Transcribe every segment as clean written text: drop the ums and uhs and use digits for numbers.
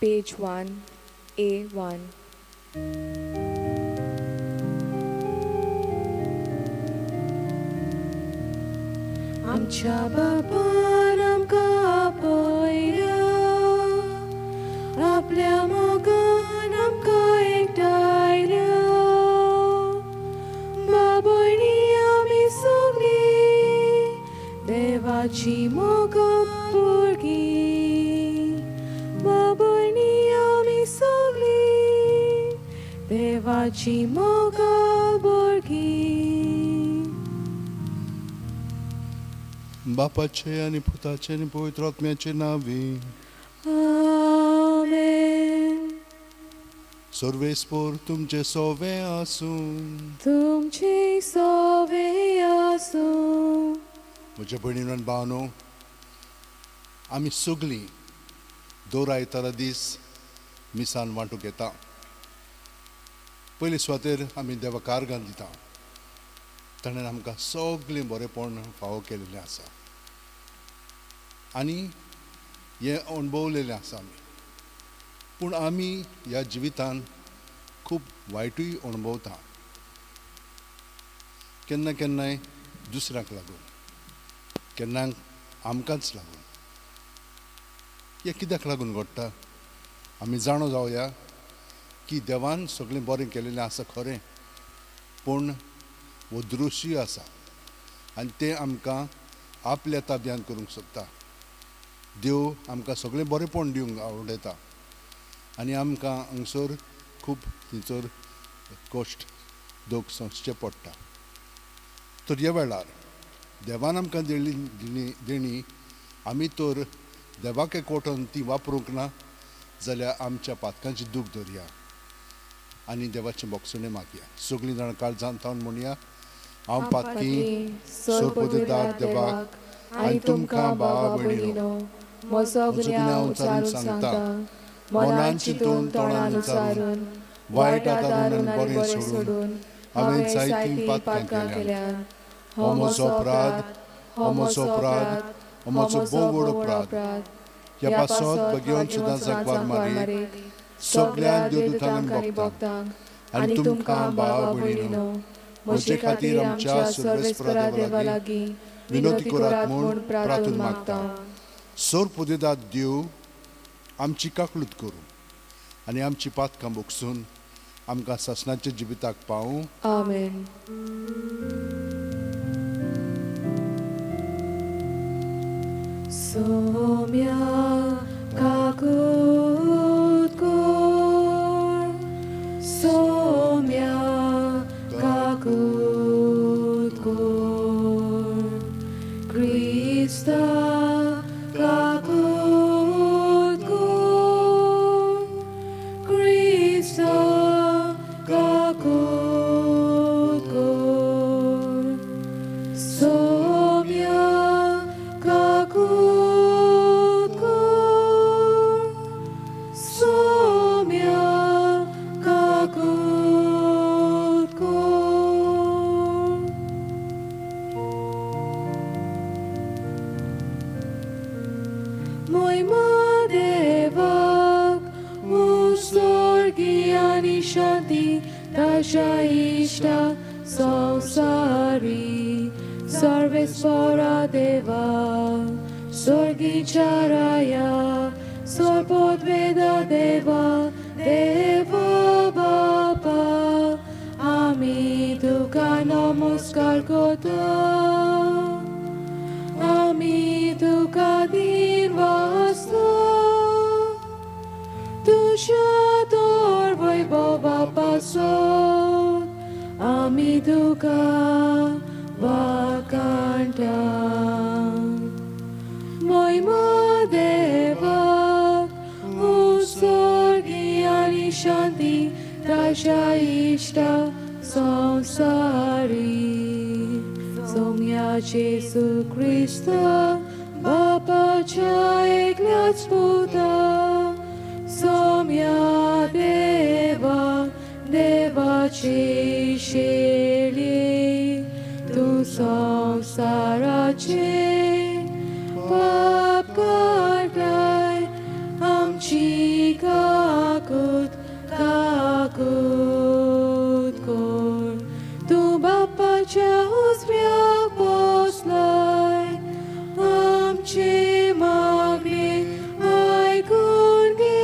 Page 1, A1. आमच्या बापान आमकां आपयल्या आपल्या मोगान आमकां एकठांयल्या बाबणी आमी सगळीं देवाची मोगा भुरगीं बाबणी आमी सगळीं देवाची मोगा भुरगीं. बापाचे आनी पुताचे आनी पवित्र आत्म्याचे नांवी. आमेन. सर्वेस्पोर तुमचे सोवे आसूं. तुमचे सोवे आसूं. म्हज्या भयणीन आनी भावनो, आमी सगळीं दर आयतारा दीस मिसान वांटूंक येता. पयले सुवातेर आमी देवा कारगान दिता, ताणें आमकां सगळें बरेंपण फावो केल्लें आसा आनी हें अणभवलेलें आसा आमी. पूण आमी ह्या जिवितान खूब वायटूय अणभवता, केन्ना केन्नाय दुसऱ्यांक लागून, केन्ना आमकांच लागून. हें कित्याक लागून घडटा? आमी जाणो जावया की देवान सगळें बरें केलेलें आसा खरें, पूण हो दृश्य आसा आनी तें आमकां आपल्या ताब्यान करूंक सोदता. देव आमकां सगळें बरेंपण दिवंक आवडटा आनी आमकां हांगसर खूब थंयसर कश्ट दोख सोंसचें पडटा. तर ह्या वेळार देवान आमकां दिल्ली देणी आमी तर देवाक एकवटून ती वापरूंक ना जाल्यार आमच्या पातकांची दूख धरया आनी देवाचें बोगसणें मागया. सगळीं जाणां काळजान थावन म्हणया, हांव पातकी सोरपोदेदार देवाक आनी तुमकां भावा भयणीनो म्हजो गुन्यांव उचारून सांगता, मनान चिंतून तोंडान उचारून वायट आदारून आनी बरें सोडून हांवें जायतीं पातकां केल्यात. हो म्हजो अपराध, हो म्हजो अपराध, हो म्हजो भोव व्हड अपराध. ह्या पासत भगेवन सुद्दां जागवार मारी सगळ्या देवदूतांक आनी भक्तांक आनी तुमकां भावा भयणीनो म्हजे खातीर आमच्या सर्वेस्परा देवा लागीं विनोती करात म्हूण प्रार्थून मागता. सोर पुदेदात देव आमची काकलूत करूं आनी आमची पातकां बोगसून आमकां सासणाच्या जिविताक पावूं. आमेन. सोम्या काकूत कर, सोम्या काकूत कर, क्रिस्ता काकूत कर, क्रिस्ता काकूत कर, सोम्या काकूत कर, सोम्या काकूत कर. मोयमा देवाक उत्सर्गी आनी शांती ताज्या इश्टा संवसारी. सर्वेस्परा देवा स्वर्गीच्या राया सर्वोद्वेदा देवा देवा बापा आमी तुका नमस्कार करता, आमी तुका दिन वाचता, तुज्या तोर वैभवा पासत आमी तुका वाखाणटा. मोयमा देवाक उत्सर्गी आनी शांती ताज्या इश्टा संवसारी. सोम्या जेसू क्रिस्ता बापाच्या एकल्याच पुता सोम्या देवा देवाची शेळी तूं संवसाराचे पाप काडटाय आमची. बापाच्या उजव्याक बसलाय आमचे मागणे आयकून घे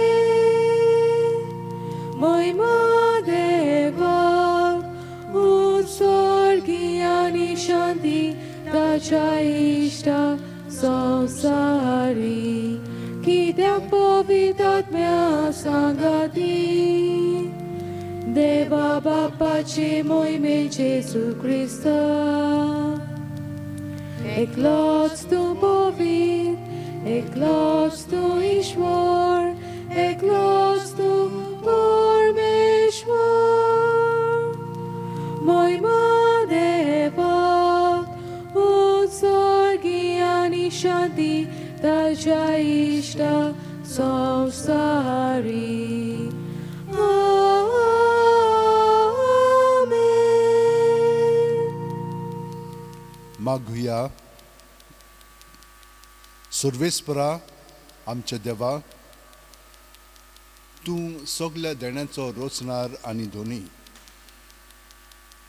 महिमा देवाक उत्सर्गी आनी शांती ताच्या इश्टा संवसारी कित्याक पवित्र आत्म्या सांगाती देवा बापाचे मोहिमे जेजू क्रिस्ता एकलोच तूं पवित्र एकलोच तूं ईश्वर एकलोच तूं परमेश्वर महिमा देवाक उत्सर्गी आनी शांती ताच्या इश्टा संवसारी आमेन. मागुया. सर्वेस्परा आमच्या देवा, तूं सगल्या देण्याचो रोचणार आनी धोनी.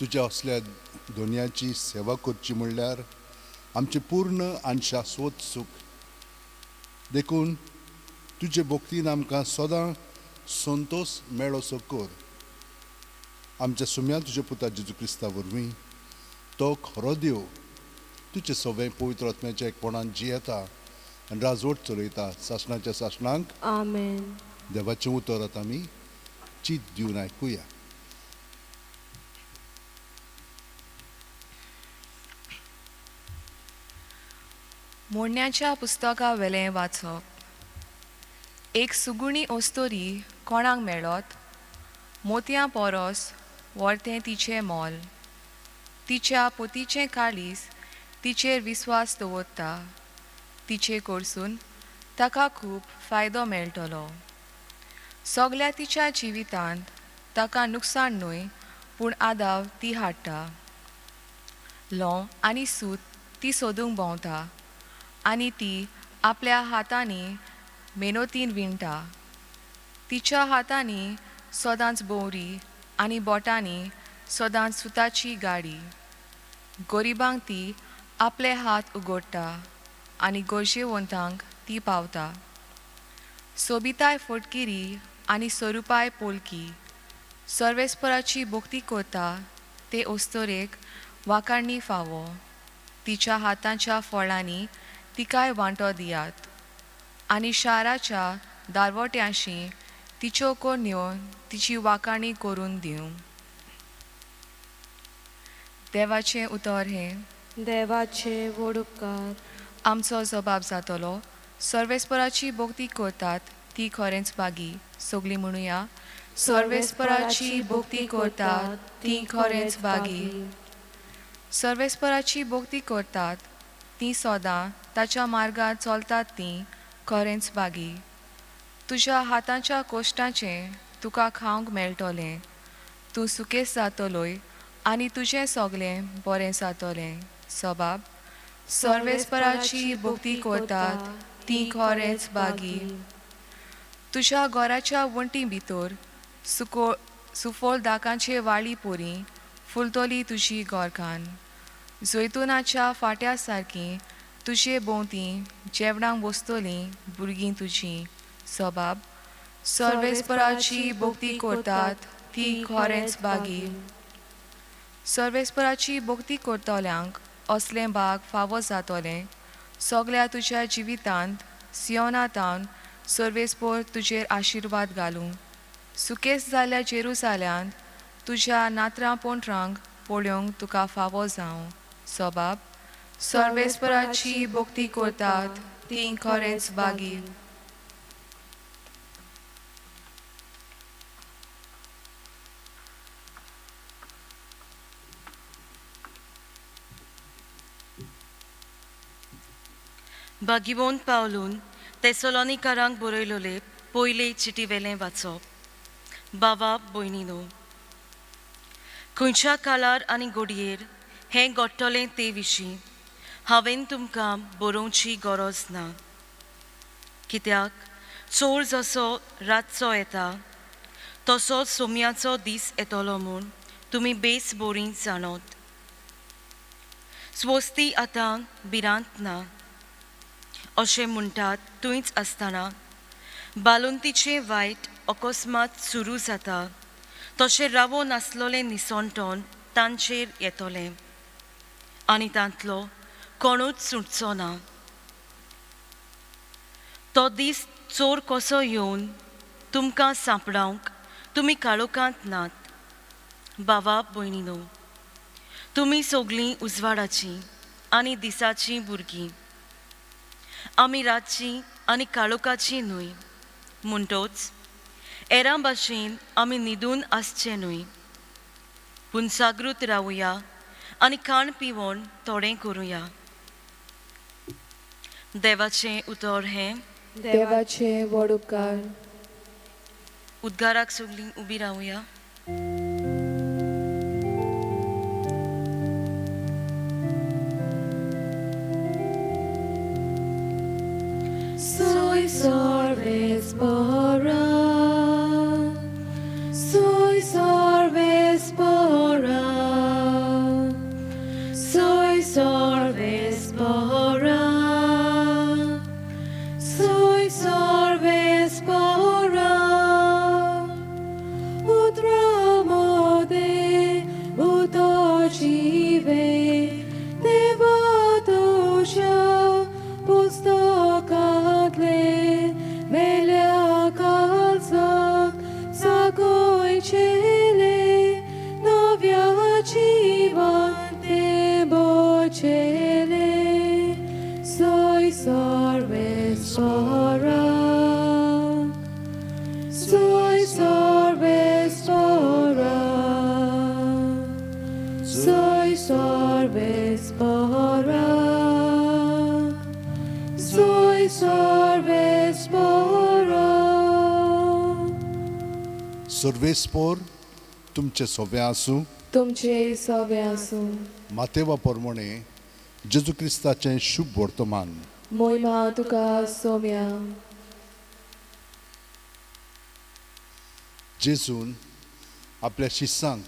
तुज्या असल्या धोनयाची सेवा करची म्हणल्यार आमचें पूर्ण आनी शाश्वत सूख. देखून तुजे भक्तीन आमकां सदां संतोश मेळोसो कर. आमच्या सुम्या तुज्या पुता जेजू क्रिस्ता वरवीं. तो खरो देव, तुजे सगळें पवित्र आत्म्याच्या एकपणान जियेता आनी राजवट चलयता सासणाच्या सासणांक. आमेन. देवाचें उतर आतां आमी चीत दिवन आयकुया. मोडण्याच्या पुस्तका वेलें वाचप. एक सुगुणी ओस्तोरी कोणाक मेळत? मोतयां पोरोस वर्तें तिचें मोल. तिच्या पोतीचें काळीज तिचेर विस्वास दवरता. तिचे कडसून ताका खूब फायदो मेळटलो. सगल्या तिच्या जिवितांत ताका नुकसाण न्हय पूण आदाव ती हाडटा. ल्होंव आनी सूत ती सोदूंक भोंवता आनी ती आपल्या हातांनी मेनोतीन विणटा. तिच्या हातांनी सदांच बोवरी आनी बोटांनी सदांच सुताची गाडी. गरिबांक ती आपले हात उगडटा आनी गरजेवंतांक ती पावता. सोबिताय फटकिरी आनी स्वरुपाय पोलकी. सर्वेस्पराची भक्ती करता ते अस्तोरेक वाखाणणी फावो. तिच्या हातांच्या फळांनी तिकाय वांटो दियात आनी शाराच्या दारवट्यांशी तिच्यो कोन्यो तिची वाखाणी करून दिवं. देवाचें उतर हें. देवाचे व्हड उपकार. आमचो जबाब जातलो, सर्वेस्पराची भक्ती करतात ती खरेंच भागी. सगळीं म्हणुया, सर्वेस्पराची भक्ती करतात ती खरेंच भागी. सर्वेस्पराची भक्ती करतात ती सदां ताच्या मार्गार चलतात ती खरेंच भागी. तुज्या हाताच्या कोश्टाचें तुका खावंक मेळटलें. तूं सुकेस जातलोय आनी तुजें सगलें बरें जातलें. सबाब, सर्वेस्पराची भक्ती करतात ती खरेंच भागी. तुज्या घराच्या वण्टी भितर सुको सुफळ दाकांचे वाळी पोरी फुलतली तुजी घरकान्न. जैतुनाच्या फाट्या सारकी तुजे भोंवती जेवणाक बसतलीं भुरगीं तुजीं. सबाब, सर्वेस्पराची भक्ती करतात ती खरेंच भागी. सर्वेस्पराची भक्ती करतल्यांक असलें भाग फावो जातलें. सगल्या तुज्या जिवितांत सियोनातावन सर्वेस्पोर तुजेर आशिर्वाद घालूं. सुकेस जाल्ल्या जेरुजाल्यांत तुज्या नात्रां पोंटरांक पळोवंक तुका फावो जावं. सबाब, सर्वेस्पराची भक्ती करतात ती खरेंच भागी. भागिवोन पावलून तेसोलोनिकारांक बरयलोले पयले चिटीवेलें वाचप. बाबा भयणीनो, खंयच्या काळार आनी घडयेर हें घडटलें ते विशीं हांवें तुमकां बरोवची गरज ना. कित्याक चोर जसो रातचो येता तसोच सोम्याचो दीस येतलो म्हूण तुमी बेस बरी जाणत. स्वस्ती आतां भिरांत ना अशें म्हणटात थंयच आसतना बालोंतीचें वायट अकस्मात सुरू जाता तशें रावो नासलोलें निसणटोन तांचेर येतलें आनी तांतलो कोणूच सुटचो ना. तो दीस चोर कसो येवन तुमकां सांपडावंक तुमी काळोखांत नात. बाबा भयणीनो, तुमी सगळीं उजवाडाचीं आनी दिसाचीं भुरगीं. आमी रातचीं आनी काळोखाचीं न्हय, म्हणटोच एरां भाशेन आमी न्हिदून आसचें न्हय, पूण जागृत रावया आनी खाण पिवण थोडें करुया. देवाचें उतर हें. देवाचे व्हड उपकार. उद्गाराक सगळीं उबी रावया. Soy sorves pora, soy sorves pora, soy sorves pora, soy sorves pora. Utramode utochive devatosha पुस्तकांतले मेल्या कालसाक सागोयचेले नव्या जिवान ते बोचेले. सोय सर्वेस्परा, सोय सर्वेस्परा, soy सर्वेस्परा, soy सर्वेस्परा. सर्वेस्पोर तुमचे सोबे आसूं. तुमचे सवे आसूं. मातेवा प्रमाणे जेजू क्रिस्ताचें शुभ वर्तमान. मोहिमा तुका सोम्या. जेजून आपल्या शिसांक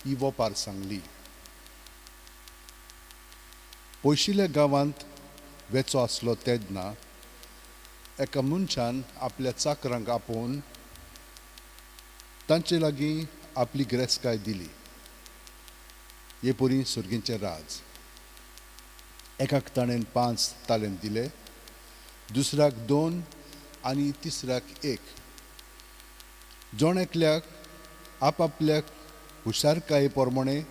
ही वोपार सांगली. पयशिल्ल्या गांवांत वेचो आसलो तेन्ना एका मनशान आपल्या चाकरांक आपोवन तांचे लागीं आपली गिरेस्तकाय दिली. हे परी सर्गीचें राज. एकाक ताणें 5 तालेंत दिले, दुसऱ्याक 2 आनी तिसऱ्याक 1. जण एकल्याक आपापल्याक हुशारकाये प्रमाणे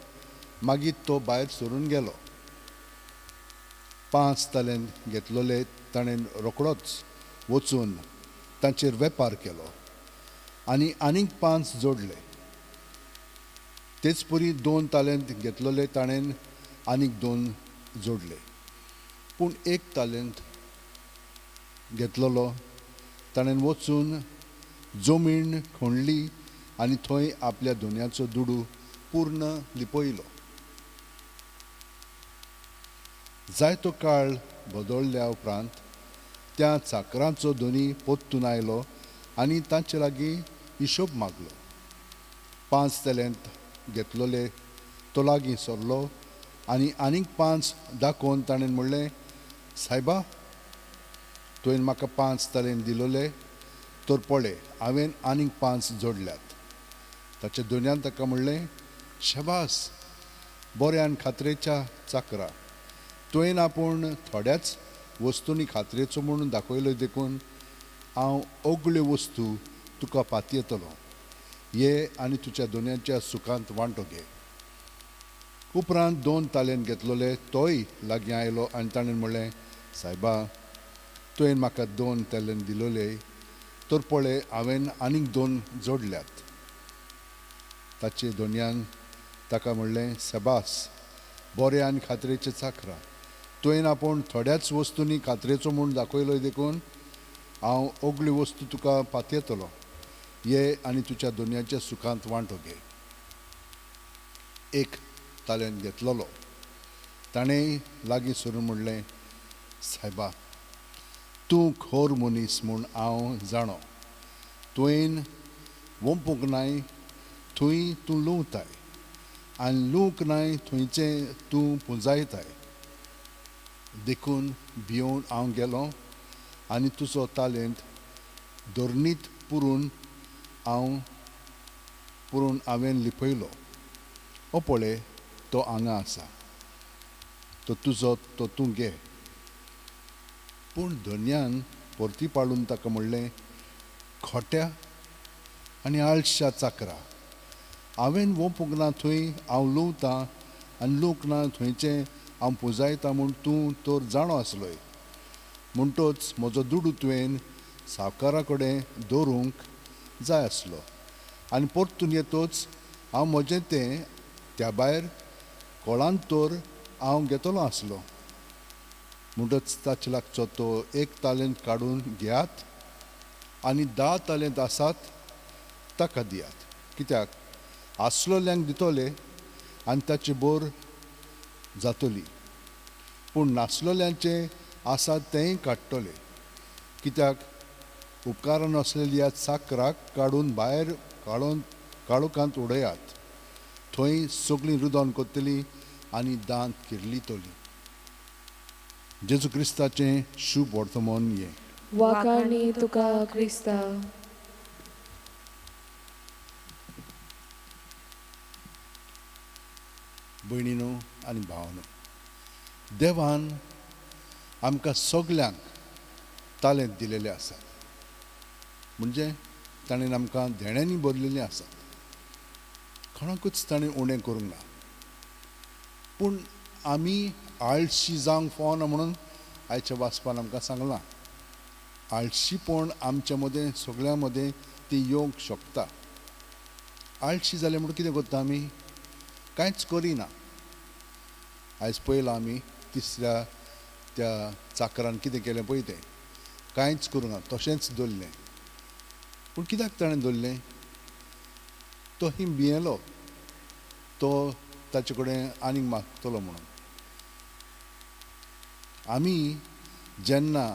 मागीर तो भायर सरून गेलो. 5 तालेंत घेतलोले ताणें रोखडोच वचून तांचेर वेपार केलो आनी आनीक 5 जोडले. तेच परी 2 तालेंत घेतलोले ताणें आनीक 2 जोडले. पूण 1 तालेंत घेतलोलो ताणें वचून जमीन खणली आनी थंय आपल्या दोनयाचो दुडू पूर्ण लिपयलो. जायतो काळ बदलल्या उपरांत त्या चाकरांचो धनी परतून आयलो आनी तांचे लागीं हिशोब मागलो. 5 तालेंत घेतलोले तो लागीं सरलो आनी आनीक 5 दाखोवन ताणें म्हणलें, सायबा, तुवें म्हाका 5 तालेंत दिलोले, तर पळय हांवें आनीक 5 जोडल्यात. ताच्या दोनयान ताका म्हणलें, शाबास, बऱ्यान खात्रेच्या चाकरा, तुवें आपूण थोड्याच वस्तूंनी खात्रेचो म्हणून दाखयलो देखून हांव ओगळ्यो वस्तू तुका पातयेतलो. ये आनी तुज्या दोनयांच्या सुखांत वांटो घे. उपरांत 2 तालेंत घेतलोले तोय लागीं आयलो आनी ताणें म्हणलें, सायबा, तुवें म्हाका 2 तालेंत दिलोले, तर पळय हांवें आनीक 2 जोडल्यात. ताचे दोनयान ताका म्हणलें, शाबास, बऱ्या आनी खात्रेचे चाकरा, तुवें आपूण थोड्याच वस्तूंनी खात्रेचो म्हूण दाखयलो देखून हांव ओगळ्यो वस्तू तुका पातयेतलो. ये आनी तुज्या दोनयाच्या सुखांत वांटो घे. 1 तालेंत घेतलोलो ताणें लागीं सरून म्हणलें, सायबा, तूं खोर मनीस म्हूण हांव जाणो. तुवें वोंपूंक नाय थंय तूं लुंवताय आनी लुवंक नाय थंयचें तूं पुंजायताय. देखून भियोवन हांव गेलो आनी तुजो तालेंत धरणीत पुरून हांव पुरून हांवें लिपयलो. हो पळय तो हांगा आसा, तो तुजो, तो तूं घे. पूण धनयान परती पाडून ताका म्हणलें, खोट्या आनी आळश्या चाकरा, हांवें वोंपूंक ना थंय हांव लुवतां आनी लुवंक ना थंयचें हांव पुंजायता म्हूण तूं तर जाणो आसलोय. म्हणटोच म्हजो दुडू तुवें सावकारा कडेन दवरूंक जाय आसलो आनी परतून येतोच हांव म्हजें तें त्या भायर कोळांत तर हांव घेतलो आसलो. म्हणटच ताचे लागचो तो एक तालेंत काडून घेयात आनी 10 तालेंत आसात ताका दियात. कित्याक आसलोल्यांक दितले आनी ताची बोर जातली, पूण नासलोल्यांचें आसा तेंय काडटले. कित्याक उपकारान आसलेल्या चाकराक काडून भायर काडून काळोखांत उडयात, थंय सगळीं रुदोन करतलीं आनी दांत किर्लितलीं. जेजू क्रिस्ताचें शूभ वर्तमान हें. वाखाणी तुका क्रिस्ता. भयणीनो आनी भावनो, देवान आमकां सगल्यांक तालेंत दिलेले आसात, म्हणजे ताणें आमकां धेण्यांनी भरलेलीं आसात. कोणाकूच ताणें उणें करूंक ना. पूण आमी आळशी जावंक फावना म्हणून आयच्या वाचपान आमकां सांगलां. आळशीपण आमच्या मदें सगळ्यां मदें ती येवंक शकता. आळशी जालें म्हणून कितें करता आमी? कांयच करिना. आयज पळयलां आमी तिसऱ्या त्या चाकरान कितें केलें पळय तें, कांयच करूं ना, तशेंच दवरलें. पूण कित्याक ताणें दवरलें? तो ही भियेलो, तो ताचे कडेन आनीक मागतलो म्हणून. आमी जेन्ना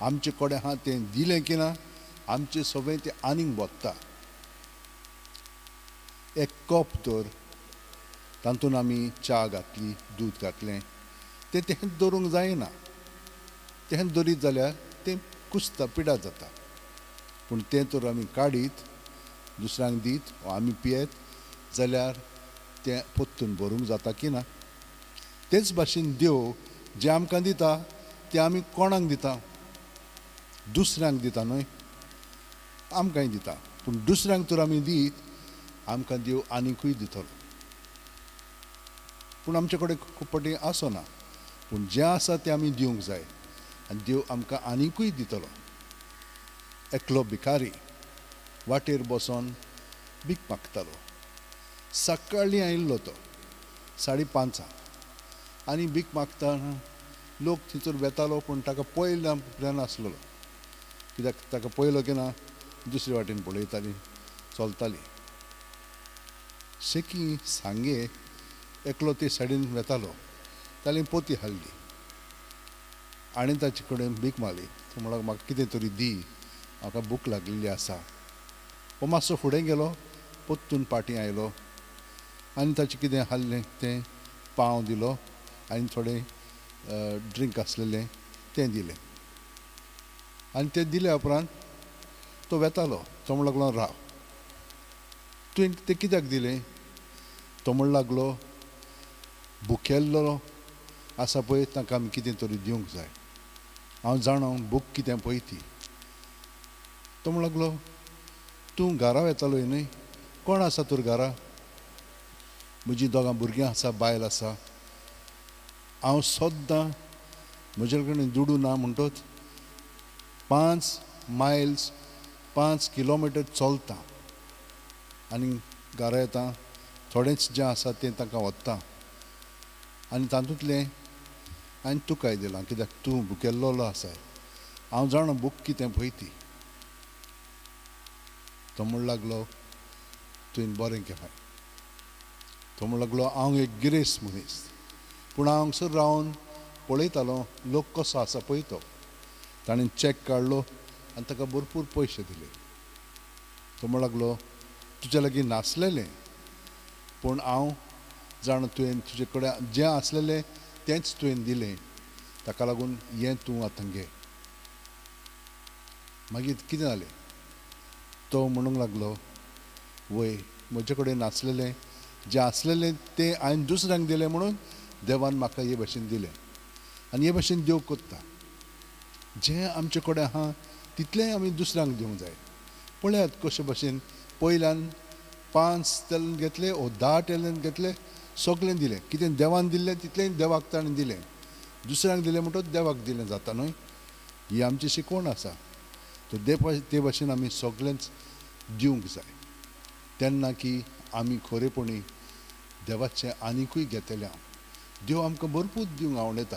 आमचे कडेन आहा तें दिलें की ना, आमचें सगळें तें आनीक बोत्ता. एक कप तर तातूंत आमी च्या घातली, दूद घातलें, तें तें दवरूंक जायना. तें दवरीत जाल्यार तें कुसता, पिडा जाता. पूण तें तर आमी काडीत दुसऱ्यांक दीत वा आमी पियेत जाल्यार तें पोत्तून भरूंक जाता की ना. तेच भाशेन देव जें आमकां दिता तें आमी कोणाक दिता? दुसऱ्यांक दिता न्हय, आमकांय दिता. पूण दुसऱ्यांक तर आमी दीत आमकां देव आनिकूय दितलो. पूण आमचे कडेन खूब फावटी आसना, पूण जें आसा तें आमी दिवंक जाय आनी देव आमकां आनिकूय दितलो. एकलो भिकारी वाटेर बसोन भीक मागतालो. सकाळीं आयिल्लो तो 5:30 आनी भीक मागतना लोक थंयसर वेतालो, पूण ताका पळयल्या नासलेलो. कित्याक ताका पळयलो की ना दुसरे वाटेन पळयताली, चलताली. शेकी सांगे एकलो ते सायडीन वेतालो, ताणें पोती हाडली आनी ताचे कडेन भीक मारली. तो म्हणलो, म्हाका कितें तरी दी, म्हाका भूक लागलेली आसा. हो मातसो फुडें गेलो, पोत्तून पाटी आयलो आनी ताचें कितें हाडलें तें पांव दिलो आनी थोडें ड्रिंक आसलेलें तें दिलें. आनी तें दिल्या उपरांत तो वेतालो. तो म्हण लागलो, राव, तुवें तें कित्याक दिलें? तो म्हण लागलो, भुकेल्लो आसा पळय तांकां आमी कितें तरी दिवंक जाय, हांव जाणा भूक कितें पळय ती. तो म्हण लागलो, तूं घरा वेतालो न्हय, कोण आसा तर घरा? म्हजी दोगां भुरगीं आसा, बायल आसा. हांव सद्दां म्हजे कडेन दुडू ना म्हणटोच 5 मायल्स 5 किलोमिटर चलता आनी घरा येता, थोडेंच जें आसा तें तांकां वता आनी तातूंतलें हांवें तुकाय दिलां, कित्याक तूं भुकेल्लो आसा, हांव जाणा भूक कितें पळय ती. तो म्हण लागलो, तुवें बरें केलें. तो म्हण लागलो, हांव एक गिरेस्त मनीस, पूण हांव हांगसर रावन पळयतालो लोक कसो आसा पळय तो. ताणें चॅक काडलो आनी ताका भरपूर पयशे दिले. तो म्हण लागलो, तुज्या लागीं नासलेलें, पूण हांव जाणा तुवें तुजे कडेन जें आसलेलें तेंच तुवें दिलें ताका लागून हें तूं आतां घे. मागीर कितें जालें, तो म्हणूंक लागलो, वय म्हजे कडेन नासलेलें जें आसलेलें तें हांवें दुसऱ्यांक दिलें म्हणून देवान म्हाका हे भशेन दिलें. आनी हे भशेन देव कोत्ता, जें आमचे कडेन आहा तितलेंय आमी दुसऱ्यांक दिवंक जाय. पळयात कशे भशेन पयल्यान 5 तेलन घेतले ओ 10 तेलन घेतले, सगळें दिलें. कितें देवान दिल्लें तितलें देवाक ताणें दिलें, दुसऱ्यांक दिलें म्हणटकच देवाक दिलें जाता न्हय. ही आमची शिकवण आसा. तर ते भशेन आमी सगळेंच दिवंक जाय, तेन्ना की आमी खरेपणी देवाचें आनिकूय घेतले. हांव देव आमकां भरपूर दिवंक आवडटा,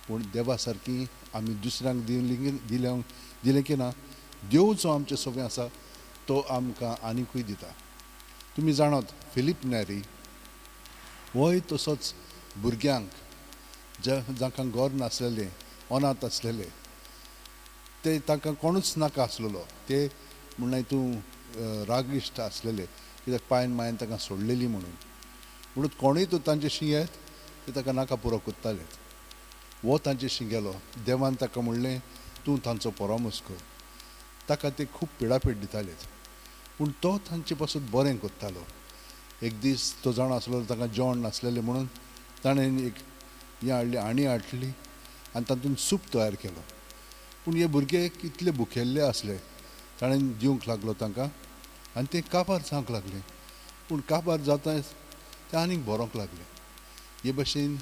पूण देवा सारकी आमी दुसऱ्यांक दिलें की ना, देव जो आमचे सगळें आसा तो आमकां आनिकूय दिता. तुमी जाणात फिलीप नेरी होय तसोच भुरग्यांक जांकां घर नासलेलें, अनाथ आसलेले, ते तांकां कोणूच नाका आसलेलो, ते म्हणल्यार तूं रागिश्ट आसलेले, कित्याक पायन मायन तांकां सोडलेली म्हणून. म्हणून कोणूय तूं तांचे येत ते ताका नाका पुरो कोत्ताले. हो तांचे गेलो, देवान ताका म्हणलें तूं तांचो परामर्श कर. ताका ते खूब पिडापीड दिताले, पूण तो तांचे पासून बरें कोत्तालो. एक दीस तो जाणा आसलो ताका जेवण नासलेलें म्हणून ताणें एक हें हाडली, आणी हाडली आनी तातूंत सूप तयार केलो. पूण हे भुरगे कितले भुकेल्ले आसले, ताणें दिवंक लागलो तांकां आनी ते काबार जावंक लागले. पूण काबार जाता ते आनीक बरोवंक लागले. हे भशेन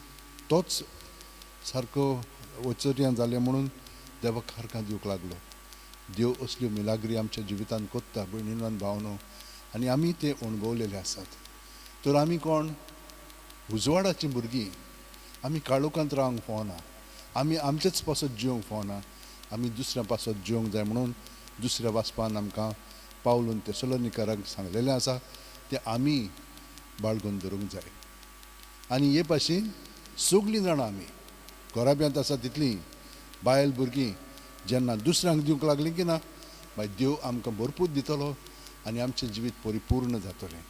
तोच सारको वचर्यां जालें म्हणून देवाक सारकां दिवंक लागलो. देव असल्यो मिलाग्री आमच्या जिवितांत कोत्ता भयणीन भावनो, आनी आमी ते अणभवलेले आसात. तर आमी कोण उजवाडाचीं भुरगीं, आमी काळोखांत रावंक फावना, आमी आमचेच पासत जिवंक फावना, आमी दुसऱ्या पासत जिवंक जाय म्हणून दुसऱ्या वाचपान आमकां पावलून तेसलोनिकारांक सांगलेलें आसा, तें आमी बाळगून धरूंक जाय. आनी हे भाशेन सगळीं जाणां आमी घराब्यांत आसा तितलीं बायल भुरगीं जेन्ना दुसऱ्यांक दिवंक लागलीं की ना, मागीर देव आमकां भरपूर दितलो आनी आमचें जिवीत परिपूर्ण जातलें.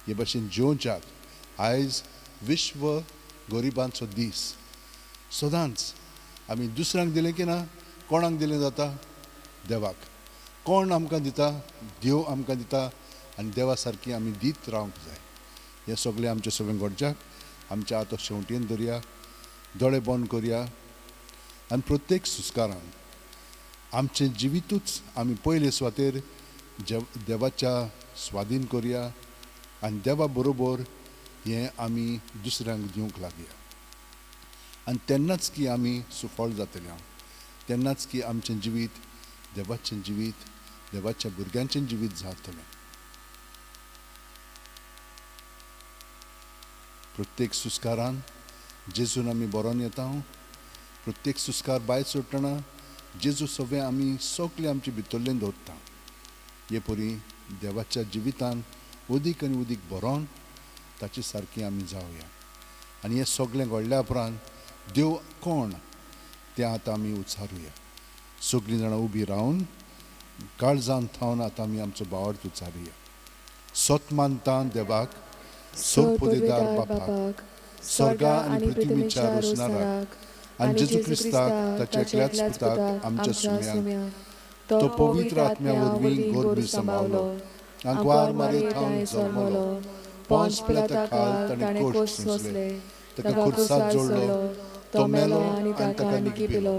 हे भाशेन जिवच्याक आयज विश्व गरिबांचो दीस. सदांच आमी दुसऱ्यांक दिलें की ना, कोणाक दिलें जाता? देवाक. कोण आमकां दिता? देव आमकां दिता आनी देवा सारकी आमी दीत रावंक जाय. हें सगळें आमचें सगळें घडच्याक आमच्या आतां शेवटेन धरया, दोळे बंद करया आनी प्रत्येक सुस्कारान आमचें जिवितूच आमी पयले सुवातेर देवाच्या स्वाधीन करया आनी देवा बरोबर हें आमी दुसऱ्यांक दिवंक लागया. आनी तेन्नाच की आमी सुफळ जातले हांव, तेन्नाच की आमचें जिवीत देवाचें जिवीत, देवाच्या भुरग्यांचें जिवीत जातलें. प्रत्येक सुस्कारान जेजून आमी बरोवन येता. प्रत्येक सुस्कार भायर सोडटना जेजू सगळें आमी सगळें आमचे भितरल्यान दवरता. हे परी देवाच्या जिवितान उदीक आनी उदीक बरोवन ताचे सारकी आमी जावया. आनी हें सगळें घडल्या उपरांत देव कोण तें आतां आमी उच्चारुया. सगळीं जाणां उबी रावन काळजान थावन आतां आमी आमचो भावार्थ उच्चारुया. सत मानता देवाक, सोरपोदेदार बापाक, स्वर्गा आनी पृथ्वीच्या रोसणाराक, आनी जेजू क्रिस्ताक ताच्या एकल्याच पुताक आमच्या सुम्याक, तो पवित्र आत्म्या वरवीं गोरबी सांबावलो, आंकवार मारे थावन जल्मलो, पोंच पिलाता खाल ताणें कोश्ट सोंसले, ताका खुर्साक जोडलो, तो मेलो आनी ताका निकिपिलो,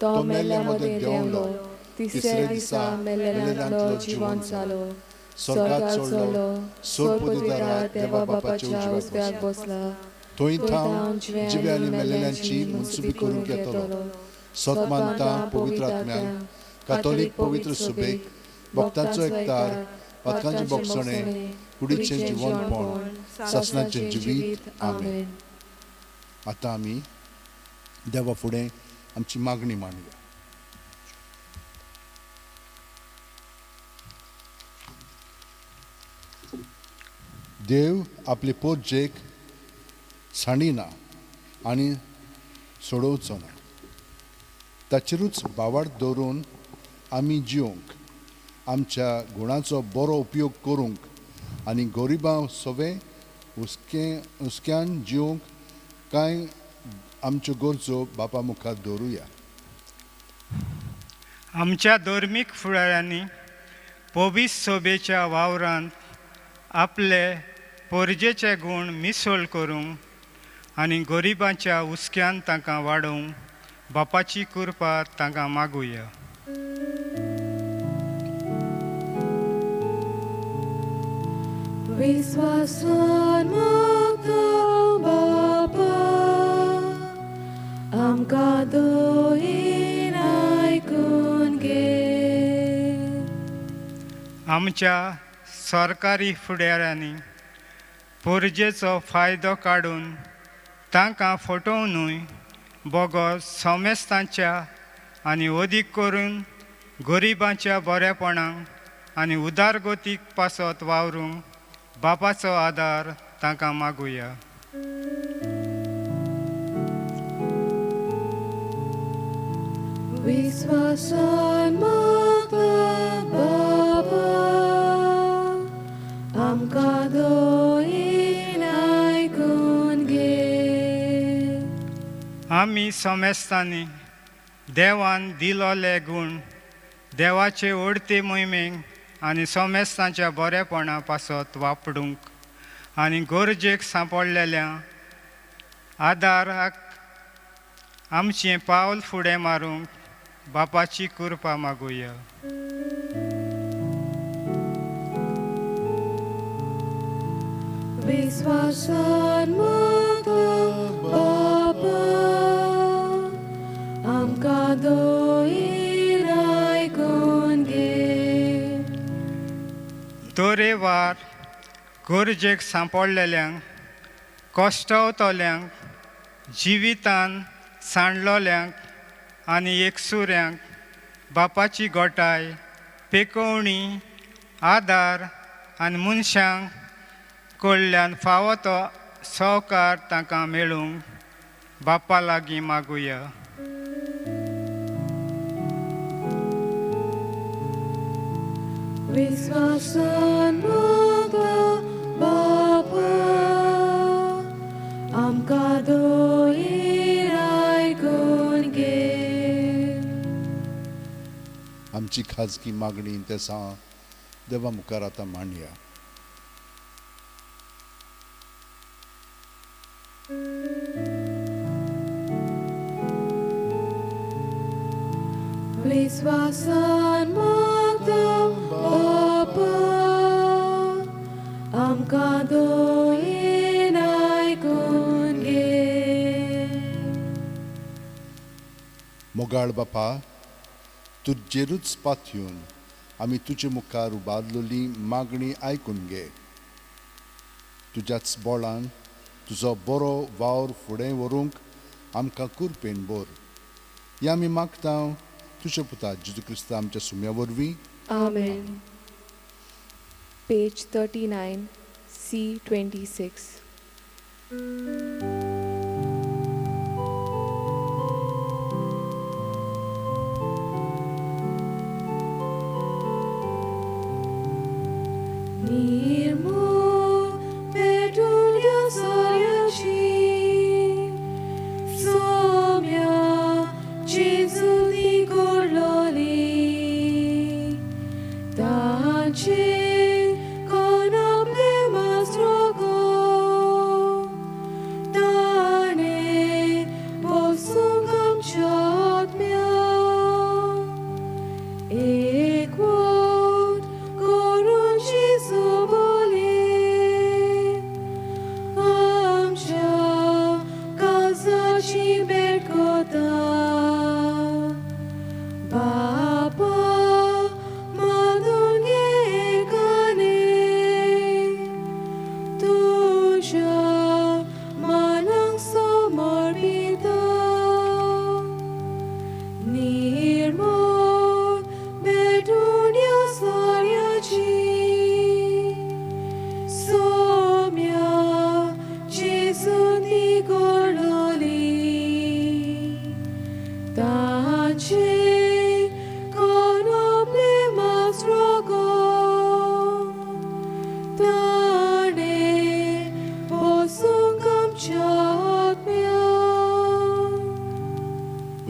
तो मेल्ल्या मदें देंवलो, तिसऱ्या दिसा मेल्ल्यांतलो जिवन जालो, स्वर्गात चडलो, सोरपोदेदारा देवा बापाच्या उजव्याक बसला, थंय थावन जिव्या आनी मेल्ल्यांची मुन्सुबी करूंक येतलो. सत मानता पवित्र आत्म्याक, कातोलीक पवित्र सुबेक, भक्तांचो एकतार, पातकांचें बोगसणें, कुडीचें जिवनपण, सासणाचें जिवीत. आमेन. आतां आमी देवा फुडें आमची मागणी मांडया. देव आपले पोरजेक सांडिना आनी सोडोवचो ना, ताचेरूच भावार्थ दवरून आमी जिवंक, आमच्या गुणाचो बरो उपयोग करूंक आनी गरिबां सवें हुस्क्यान जिवंक कांय आमच्यो गरजो बापा मुखार दवरुया. आमच्या धर्मीक फुडाऱ्यांनी पवित्र सोबेच्या वावरांत आपले पोरजेचे गूण मिसळ करूंक आनी गरिबांच्या हुस्क्यान तांकां वाडोवंक बापाची कृपा तांकां मागुया. विस्वासान मागता बापा, आमकां दोहीन आयकून घे. आमच्या सरकारी फुडाऱ्यांनी पोरजेचो फायदो काडून तांकां फटोवं न्हय बगर समेस्तांच्या आनी अदीक करून गरिबांच्या बरेपणाक आनी उदारगतीक पासत वावरूंक बापाचो आदार तांकां मागुया. विस्वासान मागता बापा, आमकां दोहीन आयकून घे. आमी समेस्तांनी देवान दिलोले गूण देवाचे ओडते मोहिमेक आनी समेस्तांच्या बरेपणा पासत वापरूंक आनी गरजेक सांपडलेल्या आदाराक आमचें पावल फुडें मारूंक बापाची कृपा मागुया. विस्वासान मागता बापा, आमकां दोहीन आयकून घे. तरेवार गरजेक सांपडलेल्यांक कश्टवतल्यांक जिवितान सांडलोल्यांक आनी एकसुऱ्यांक बापाची गोटाय पेकोवणी आदार आनी मनशांक कडल्यान फावो तो सहकार तांकां मेळूंक बापा लागीं मागुया. विस्वासान मागता बापा, आमकां दोहीन आयकून घे. आमची खाजगी मागणी तेसां देवा मुखार आतां मांडया. विस्वासान मागता बापा, आमकां दोहीन आयकून घे. मोगाळ बापा, तुजेरूच पातयेवन आमी तुजे मुखार उबारलेली मागणी आयकून घे. तुज्याच बोळान तुजो बरो वावर फुडें व्हरूंक आमकां कुरपेन बोर. हें आमी मागता तुज्या पुता जेजू क्रिस्ता आमच्या सुम्या वरवीं. आमेन. Page 39, C 26. निर्मूळ पेटून सोऱ्याची सोम्या जेजूनी गोडलोली, ताचे कोण आपले मास्त्रो गो.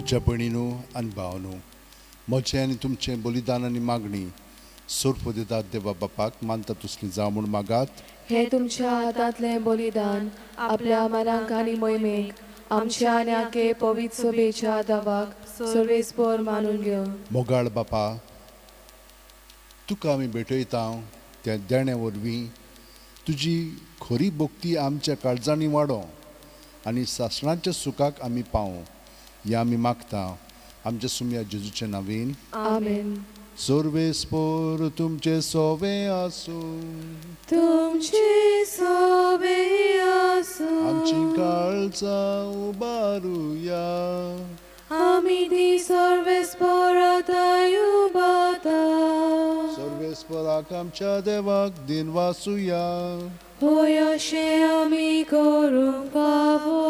म्हज्या भयणीनू आनी भावनू, म्हजें आनी तुमचें बलिदान आनी मागणी सोर्प दितात देवा बापाक मानता तसली जावं म्हूण मागात. हे तुमच्या हातांतलें बलिदान आपल्या मनाक आनी मोहिमेक आमच्या आनी आखे पवित्र सभेच्या दावाक सर्वेस्पर मानून घेवं. मोगाळ बापा, तुका आमी भेटयता त्या देण्या वरवीं तुजी खरी भक्ती आमच्या काळजांनी वाडोवं आनी सासणाच्या सुखाक आमी पावूं हें आमी मागता आमच्या सुम्या जेजूच्या नांवेन. आमेन. सर्वेस्पर तुमचे सोवे आसूं. तुमचे सोबे आसूं. आमची काळजां उबारुया. आमी ती सर्वेस्पराताय उबाता. सर्वेस्पराक आमच्या देवाक दिन वासुया. होय अशें आमी करूंक फावो.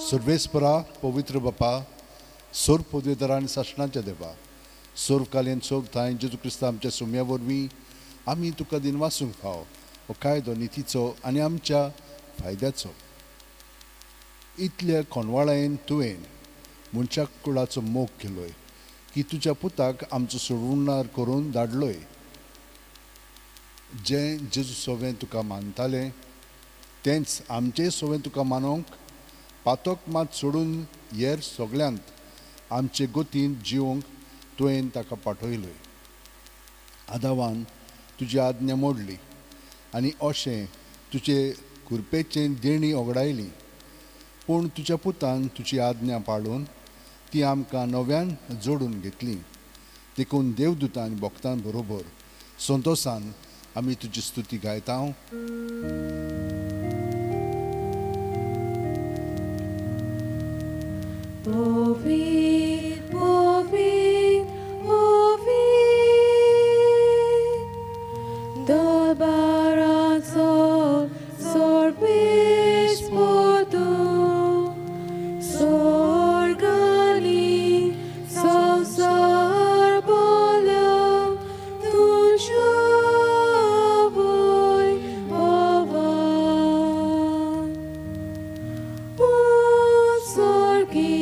सर्वेस्परा पवित्र बापा, सोर पदवेदार आनी सासणाच्या देवा, सोर्वकालीन सोर थांय जेजू क्रिस्ता आमच्या सुम्या वरवीं आमी तुका दिन वासूंक फाव हो कायदो नितीचो आनी आमच्या फायद्याचो. इतल्या कोनवाळायेन तुवें मनशा कुळाचो मोग केलोय की तुज्या पुताक आमचो सोडवणार करून धाडलोय. जें जेजू सोवें तुका मानतालें तेंच आमचें सोवें तुका मानोवंक पातोक मात सोडून हेर सगल्यांत आमचे गोतीन जिवंक तुवें ताका पाठयलोय. आदावान तुजी आज्ञा मोडली आनी अशें तुजे कुरपेचें देणी ओगडायली, पूण तुज्या पुतान तुजी आज्ञा पाळून ती आमकां नव्यान जोडून घेतली. देखून देवदूतान आनी भक्तां बरोबर संतोसान आमी तुजी स्तुती गायता. पवित्र पवित्र पवित्र दरबाराचो सर्वेस्पर तूं, स्वर्गांनी संवसार भरला तुज्या वैभवान. उत्सर्गी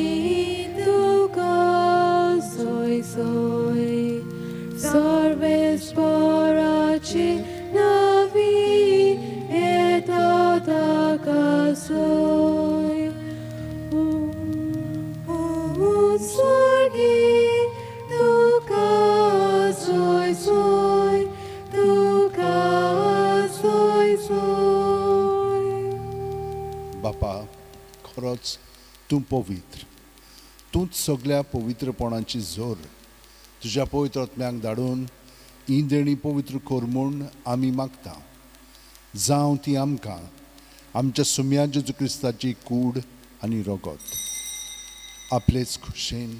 तुका सोय सोय सर्वेस्पराचे नावी येता ताका सोय. उत्सर्गी तुका सोय सोय तुका सोय सोय. बापा, खरोच तूं पवित्र, तूंच सगल्या पवित्रपणाची जोर. तुज्या पवित्र आत्म्याक धाडून ही देणी पवित्र कर म्हूण आमी मागता. जावं ती आमकां आमच्या सुम्या जेजू क्रिस्ताची कूड आनी रगत. आपलेच खुशेन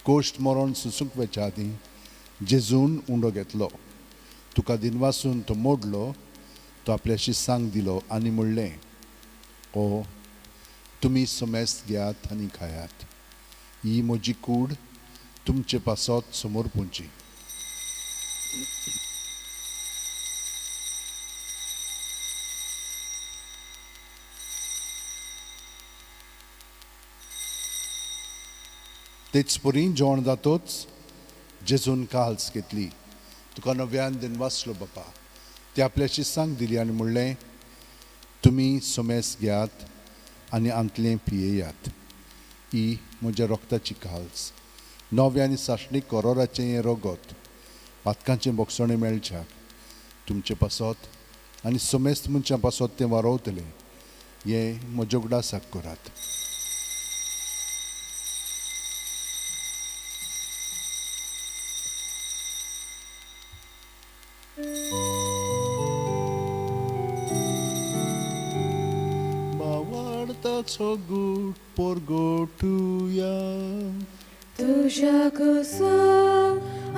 कोश्ट मरण सुसूंक वेच्या आदीं जेजून उंडो घेतलो, तुका दिनवासून तो मोडलो, तो आपल्याशी सांग दिलो आनी म्हणलें, ओ तुमी समेस्त घेयात आनी खायात, ही म्हजी कूड तुमचे पासत समोर पुंची. तेच परी जेवण जातोच जेजून काल्स घेतली, तुका नव्यान दिनवासलो बापा, ती आपल्याशी सांग दिली आनी म्हणलें, तुमी समेस घेयात आनी आंतलें पियेयात, ही म्हज्या रोगताची काल्स, नव्या आनी सासणीक कोरोराचें हें रगत पातकांचें बोगसणें मेळच्याक तुमचे पासत आनी समेस्त मनशां पासत तें वारोवतलें, हें म्हज्या उगडासाक करात. भावार्थाचो गूट परगटुया. तुज्या कुसां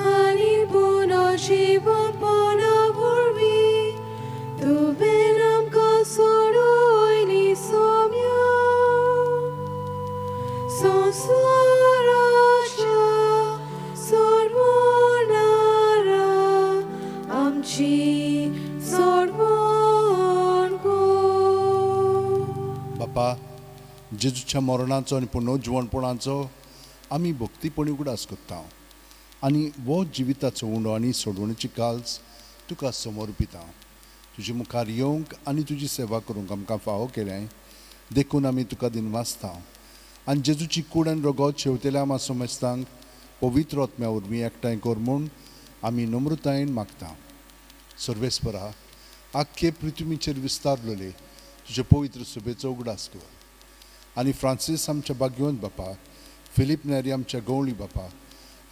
आनी पुनर्जीवनपणा वरवीं तुवें आमकां सोडयली सोम्या. संवसाराच्या सोडवणारा आमची सोडवण कर. बापा, जेजूच्या मरणाचो आनी पुनर्जिवणपणाचो आमी भक्तीपणी उगडास करता आनी हो जिविताचो उंडो आनी सोडवणेची काल्स तुका समर्पिता. तुजे मुखार येवंक आनी तुजी सेवा करूंक आमकां फावो केलें देखून आमी तुका दिनवासता आनी जेजूची कूड आनी रगत शेवतेल्या आमा समेस्तांक पवित्र आत्म्या वरवीं एकठांय कर म्हूण आमी नम्रतायेन मागता. सर्वेस्परा, आख्खे पृथ्वीचेर विस्तारलेले तुजे पवित्र सभेचो उगडास कर आनी फ्रांसीस आमच्या भाग्यवंत बापा, फिलीप नेरी आमच्या गवळी बापा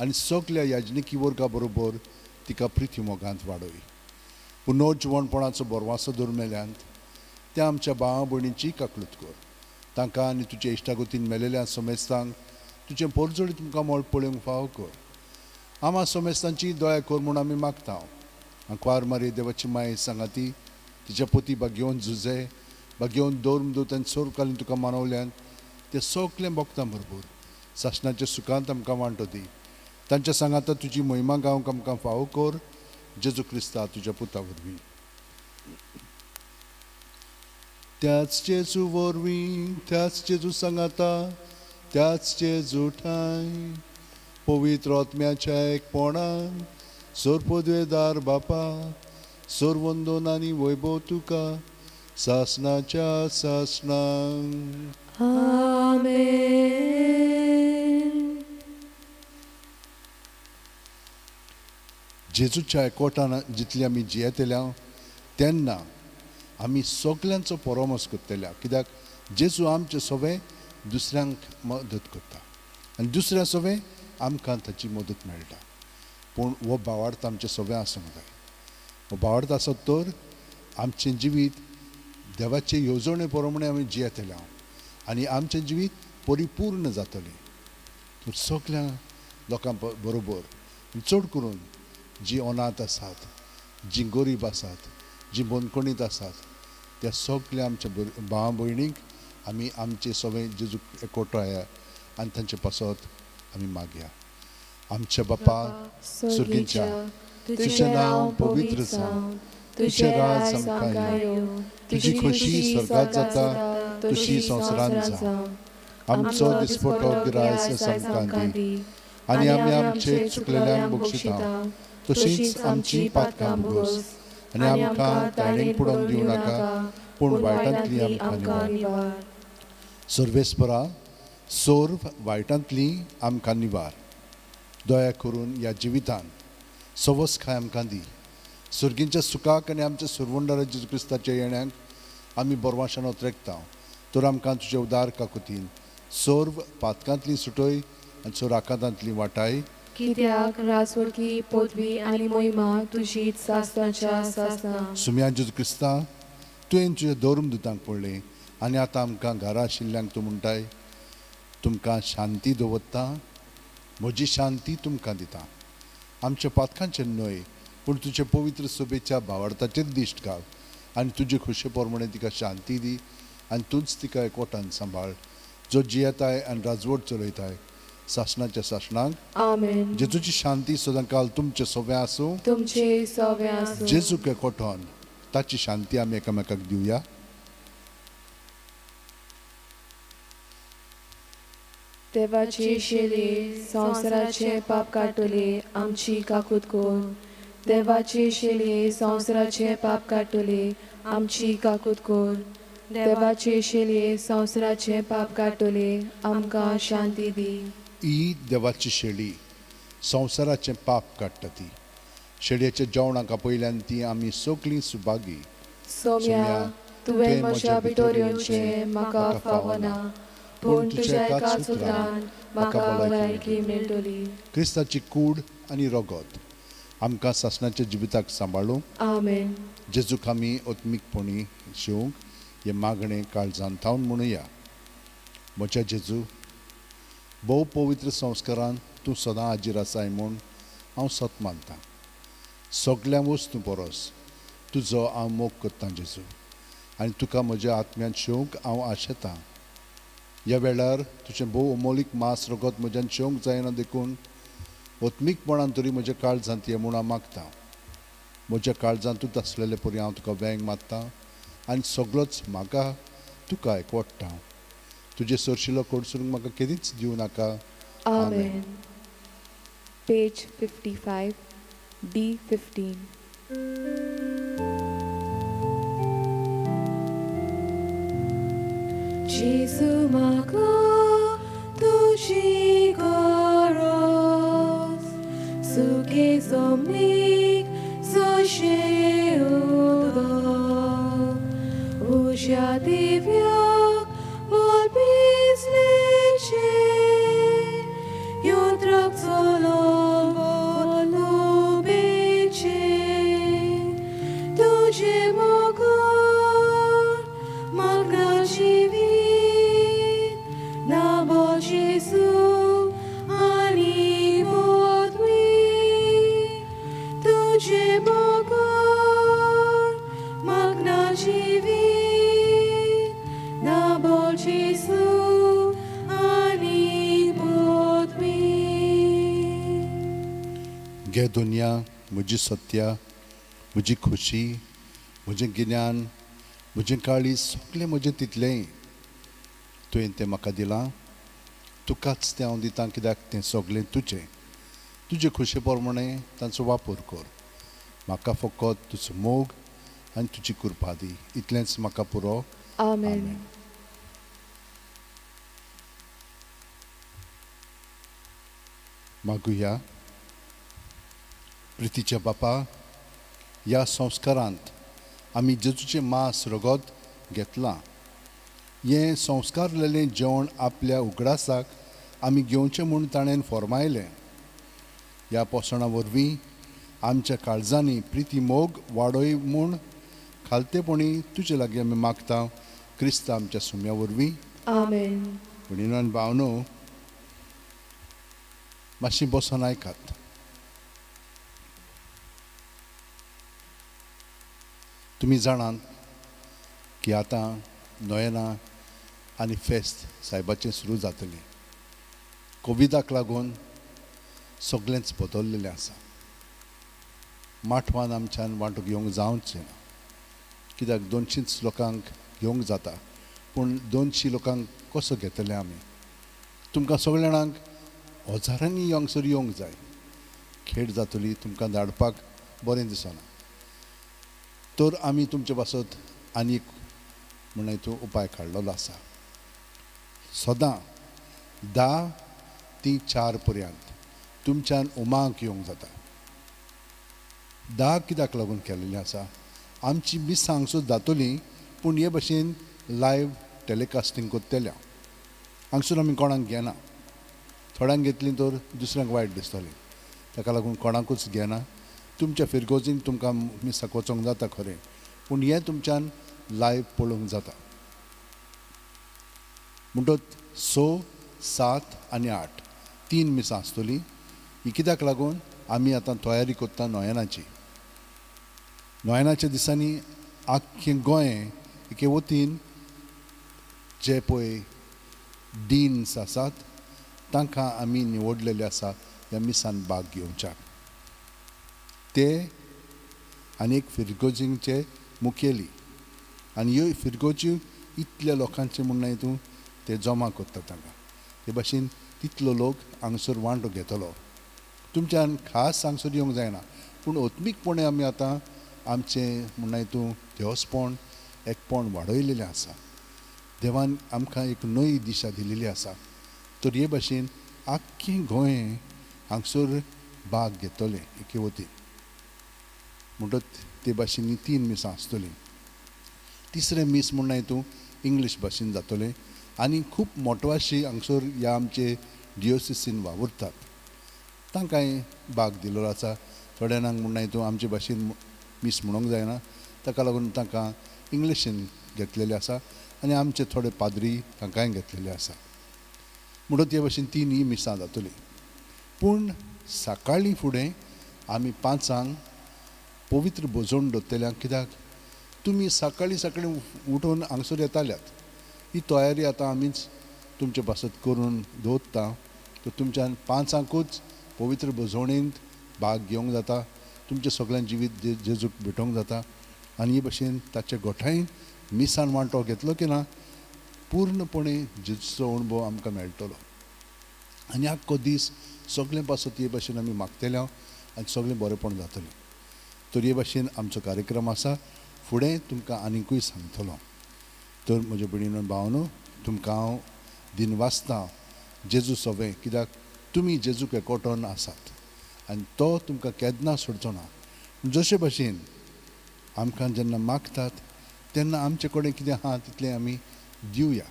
आनी सगल्या याजनिकी वर्गा बरोबर तिका प्रिती मोगांत वाडय. पुनर्जिवणपणाचो बरवासो धरून मेल्यांत त्या आमच्या भावा भयणींची काकळूत कर. तांकां आनी तुजे इश्टागतीन मेलेल्या समेस्तांक तुजें पोरजोळी तुमकां मोळ पळोवंक फावो कर. आमा समेस्तांची दया कर म्हूण आमी मागता. आंकवार मारी देवाची माय सांगाती तिच्या पोती भाग्योवन झुजे भाग्योवन दौर्म दूत आनी सोरकालीन तुका मानवल्यान ते सगळें भोगता भरपूर सासणाच्या सुखांत आमकां वांटो दी. तांच्या सांगाता तुजी महिमा गावंक आमकां फावो कर. जेजू क्रिस्ता तुज्या पुता वरवीं. त्याच जेजू वरवीं, त्याच जेजू सांगाता, त्याच जेजू ठांय पवित्र आत्म्याच्या एकपणान सोरपदवेदार बापा, सोरवंदोन आनी वैभव तुका सासणाच्या सासणाक. आमेन. जेजूच्या एकवटान जितली आमी जियेतल्या तेन्ना आमी सगल्यांचो परामर्श करतल्या, कित्याक जेजू आमचे सवे दुसऱ्यांक मदत करता आनी दुसऱ्या सवे आमकां ताची मदत मेळटा. पूण हो भावार्थ आमचे सवे आसूंक जाय. हो भावार्थ आसत तर आमचें जिवीत देवाचे येवजणे प्रमाणे आमी जियेतले आनी आमचें जिवीत परिपूर्ण जातलें. तर सगल्या लोकां बरोबर चड करून जी अनाथ आसात, जी गरीब आसात, जी बंदखणीत आसात, त्या सगल्या आमच्या भावा भयणींक आमी आमचे सगळे जेजूक एकवटाया आनी तांचे पासत आमी मागया. आमच्या बापा सुर्गींच्या, तुजें नांव पवित्र जावं, तुजें राज आमकां येवं, तुजी खोशी स्वर्गात जाता तशी संवसारांत जावं. आमचो दिसपटो गिरायस आमकां दी आनी आमी आमचे चुकलेल्यांक बक्षिता तशींच आमची पातकां भोगोस आनी आमकां ताणेक पुडोवन दिवं नाका, पूण वायटांतली आमकां निवार. सर्वेस्परा, सोर्व वायटांतली आमकां निवार. दया करून ह्या जिवितान सवसकाय आमकां दी. सुर्गींच्या सुखाक आनी आमच्या सुरवंडारा जेजू क्रिस्ताच्या येण्याक आमी बरवाशान ओतरेकता. तर आमकां तुजे उदार काकुतीन सर्व पातकांतली सुटय आनी सोर आकांतांतली वाटाय. कित्याक राजवटकी पदवी आनी मोहिमा तुजी सासणाच्या सासणा. सुम्या जेजू क्रिस्ता, तुवें तुज्या धर्म दुतांक पडलें आनी आतां आमकां घरा आशिल्ल्यांक तूं म्हणटाय, तुमकां शांती दवरता, म्हजी शांती तुमकां दिता. आमच्या पातकांचेर न्हय पूण तुजे पवित्र सभेच्या भावार्थाचेर दिश्ट घाल आनी तुजे खोशे प्रमाणे तिका शांती दी आनी तूंच तिका एकवटान सांबाळ, जो जियेताय आनी राजवट चलयताय सासणाच्या सासणाक. आमेन. जेजूची शांती सदांकाल तुमचे सोबे आसूं, तुमचे सोबे आसूं. जेजूक एकवटान ताची शांती आमी एकामेकाक दिवया. देवाची शेली संवसाराचे पाप काडटली आमची काकूत कर. देवाची शेली संवसाराचे पाप काडटली आमची काकूत कर. देवाची शेली संवसाराचे पाप काडटली आमकां शांती दी. ही देवाची शेळी संवसाराचें पाप काडटा. ती शेळयेच्या जेवणाक आपयल्यान ती आमी सगळीं सुभागी. सोम्या, तुवें म्हज्या भितर येवचें म्हाका फावना, पूण तुज्या एकाच उतरान म्हाका भलायकी मेळटली. क्रिस्ताची कूड आनी रगत आमकां सासणाच्या जिविताक सांबाळूंक. आमेन. जेजूक आमी आत्मीकपणी शिवंक हें मागणें काळजान थावन म्हणुया. म्हज्या जेजू, भोव पवित्र संस्कारान तूं सदां हाजीर आसाय म्हूण हांव सत मानतां. सगल्या वस्तूं परस तुजो हांव मोग करतां जेजू, आनी तुका म्हज्या आत्म्यान शिवंक हांव आशेतां. ह्या वेळार तुजें भोव अमोलीक मांस रगत म्हज्यान शिवंक जायना देखून आत्मीकपणान तरी म्हज्या काळजांत ये म्हूण हांव मागतां. म्हज्या काळजांतूच आसलेले परी हांव तुका वेंग मारता आनी सगळोच म्हाका तुका एकवडटा. तुजें सरशिलो कडसरूंक म्हाका केदींच दिवं नाका, Amen. Page 55, D15. Jesu म्हाका तुजी गरज सुखे जमनीक जशें उदक उज्या दिव्याक बोलपिसलेचें यंत्राक चलोवं बोलुबेचें तुजें मोगोर म्हाका जिवीत ना बोल जेजू आनी पदवी तुजें मोगोर म्हाका जिवीत ना बोल जेजू आनी पदवी. घे दुनिया म्हजी सत्या, म्हजी खुशी, म्हजें गिन्यान, म्हजें काळीज, सगळें म्हजें तितलेंय तुवें तें म्हाका दिलां. तुकाच तें हांव दितां कित्याक तें सगळें तुजें. तुजे खुशे प्रमाणें तांचो वापर कर. म्हाका फकत तुजो मोग आनी तुजी कृपा दी, इतलेंच म्हाका पुरो. आमेन. मागुया. प्रितीच्या बापा, ह्या संस्कारांत आमी जेजूचें मांस रगत घेतलां. हें संस्कारलेलें जेवण आपल्या उगडासाक आमी घेवचें म्हूण ताणें फॉर्मायलें. ह्या पोसणां वरवीं आमच्या काळजांनी प्रिती मोग वाडय म्हूण खालतेपणी तुजे लागीं आमी मागता, क्रिस्त आमच्या सुम्या वरवीं. आमेन. भयणीनो भावनो, मातशी बसोन आयकात. तुमी जाणात की आतां नोयेना आनी फेस्त सायबाचें सुरू जातलें. कोविडाक लागून सगळेंच बदललेलें आसा. माठवान आमच्यान वांटूंक येवंक जावचें ना कित्याक 200 लोकांक घेवंक जाता, पूण 200 लोकांक कसो घेतले आमी? तुमकां सगळ्या जाणांक हजारांनी हांगसर येवंक जाय. खेळ जातली, तुमकां धाडपाक बरें दिसना. तर आमी तुमचे पासत आनी एक म्हण हितून उपाय काडलेलो आसा. सदां 10 ती 4 पर्यंत तुमच्यान उमाक येवंक जाता. 10 कित्याक लागून केलेलें आसा? आमची मिसां हांगसर जातली, पूण हे भशेन लायव्ह टेलिकास्टींग करतले. हांगसर आमी कोणाक घेना. थोड्यांक घेतली तर दुसऱ्यांक वायट दिसतलें, ताका लागून कोणाकूच घेना. तुमच्या फिरगोजीन तुमकां मिसाक वचोंक जाता खरें, पूण हें तुमच्यान लायव्ह पळोवंक जाता. म्हणटच 6, 7 आनी 8 3 मिसां आसतलीं. ही कित्याक लागून आमी आतां तयारी करता नोयेनाची. नोयेनाच्या दिसांनी आख्खें गोंय एके वतीन जे पळय डीन्स आसात तांकां आमी निवडलेले आसा ह्या मिसान भाग घेवच्याक. ते आनी एक फिरगोजींचे मुखेली आनी ह्यो फिरगोजी इतल्या लोकांचे म्हूण न्हय तूं ते जमा करता तांकां. ते भाशेन तितलो लोक हांगसर वांटो घेतलो. तुमच्यान खास हांगसर येवंक जायना, पूण आत्मीकपणे आमी आतां आमचें म्हण न्हय तूं देवस्पण एकपण वाडयलेलें आसा. देवान आमकां एक नवी दिशा दिलेली आसा. तर हे भाशेन आख्खें गोंय हांगसर भाग घेतलें एके वतीन. म्हणटच ते भाशेन ही 3 मिसां आसतलीं. तिसरें मीस म्हण न्हय तूं इंग्लीश भाशेन जातलें आनी खूब मोटवाशी हांगसर ह्या आमचे डिओसिसीन वावुरतात तांकांय भाग दिल्लो आसा. थोड्या जाणांक म्हण न्हय तूं आमचे भाशेन मीस म्हणूंक जायना, ताका लागून तांकां इंग्लिशीन घेतलेलें आसा आनी आमचे थोडे पाद्री तांकांय घेतलेले आसा. म्हणून ते भाशेन 3 ही मिसां जातलीं. पूण सकाळीं फुडें आमी 5 पवित्र भोजन दवरतले. कित्याक तुमी सकाळीं सकाळीं उठून हांगसर येताल्यात. ही तयारी आतां आमीच तुमचे पासत करून दवरता. तर तुमच्यान 5 पवित्र भोजवणेंत भाग घेवंक जाता. तुमचें सगळ्यां जिवीत जेजूक भेटोवंक जाता आनी हे भशेन ताचे गोठायेन मिसान वांटो घेतलो की ना पूर्णपणे जेजूचो अणभव आमकां मेळटलो. आनी आख्खो दीस सगळें पासत हे भाशेन आमी मागतले आनी सगळें बरेंपण जातलें. तर हे भाशेन आमचो कार्यक्रम आसा. फुडें तुमकां आनीकूय सांगतलो. तर म्हज्या भयणीनो भावनो, तुमकां हांव दिनवासता जेजू सवें, कित्याक तुमी जेजूक एकवटोन आसात आनी तो तुमकां केन्ना सोडचो ना. जशे भाशेन आमकां जेन्ना मागतात तेन्ना आमचे कडेन कितें आहा तितलें आमी दिवया,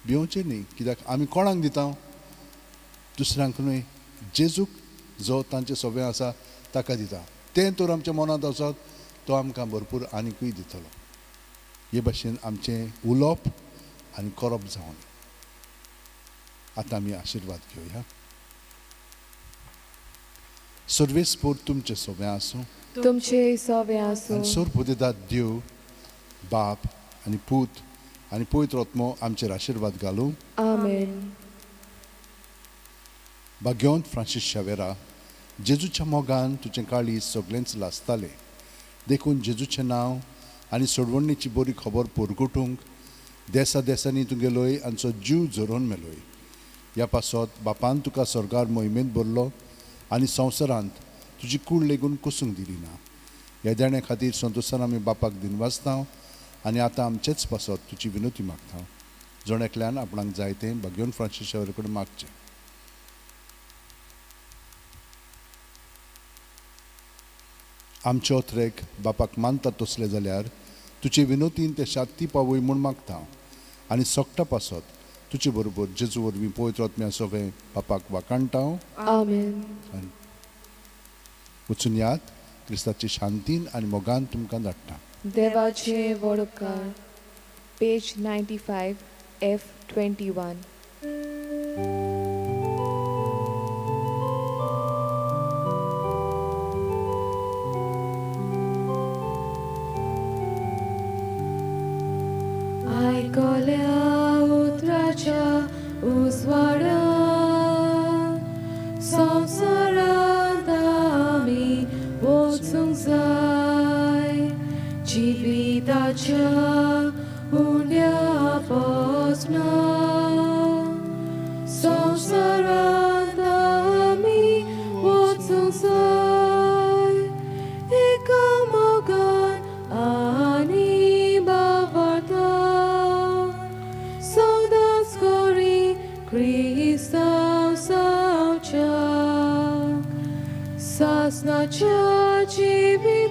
भिवचें न्ही. कित्याक आमी कोणाक दिता? दुसऱ्यांक न्हय, जेजूक जो तांचे सवें आसा ताका दिता. तें तर आमच्या मनांत आसत तो आमकां भरपूर आनिकूय दितलो. हे भाशेन आमचें उलोवप आनी करप जावन आतां आमी आशिर्वाद घेवया. सर्वेस्पोर तुमचें सोबें आसूं, तुमचे सोबें आसूं. आनी सोरपुदेदाद देव बाप आनी पूत आनी पवित्र आत्मो आमचेर आशिर्वाद घालूं. आमेन. भाग्यवंत फ्रांसीस शावेरा, जेजूच्या मोगान तुजें काळीज सगळेंच लासतालें, देखून जेजूचें नांव आनी सोडवणीची बरी खबर परगटूंक देसा देसांनी तूं गेलोय आनी जीव झरोवन मेलोय. ह्या पासत बापान तुका स्वर्गार मोहिमेंत भरलो आनी संवसारांत तुजी कूड लेगून कुसूंक दिली ना. ह्या देण्या खातीर संतोशान आमी बापाक दिनवासता आनी आतां आमचेच पासत तुजी विनोती मागता. जण एकल्यान आपणाक जाय तें भाग्यवंत फ्रांसीस शावेरा कडेन मागचें. आमचे ओथरेक बापाक मानता तसले जाल्यार तुजे विनोतीन ते शांती पावय म्हूण मागता आनी सोकटा पासत तुजे बरोबर जेजू वरवीं पवित्र आत्म्या सोवें बापाक वाखाणटा. आमेन. आनी वचून याद क्रिस्ताचे शांतीन आनी मोगान तुमकां धाडटा. देवाचे व्हड उपकार. पेज 95 F21. आयकल्या उतराच्या उजवाडान संवसारांत आमी वचूंक जाय, जिविताच्या उण्या पसना संवसारांत आमी वचूंक जाय, एका मोगान आनी भावार्थान सदांच करी क्रिस्तांव जावच्याक सासणाच्या जिविताक.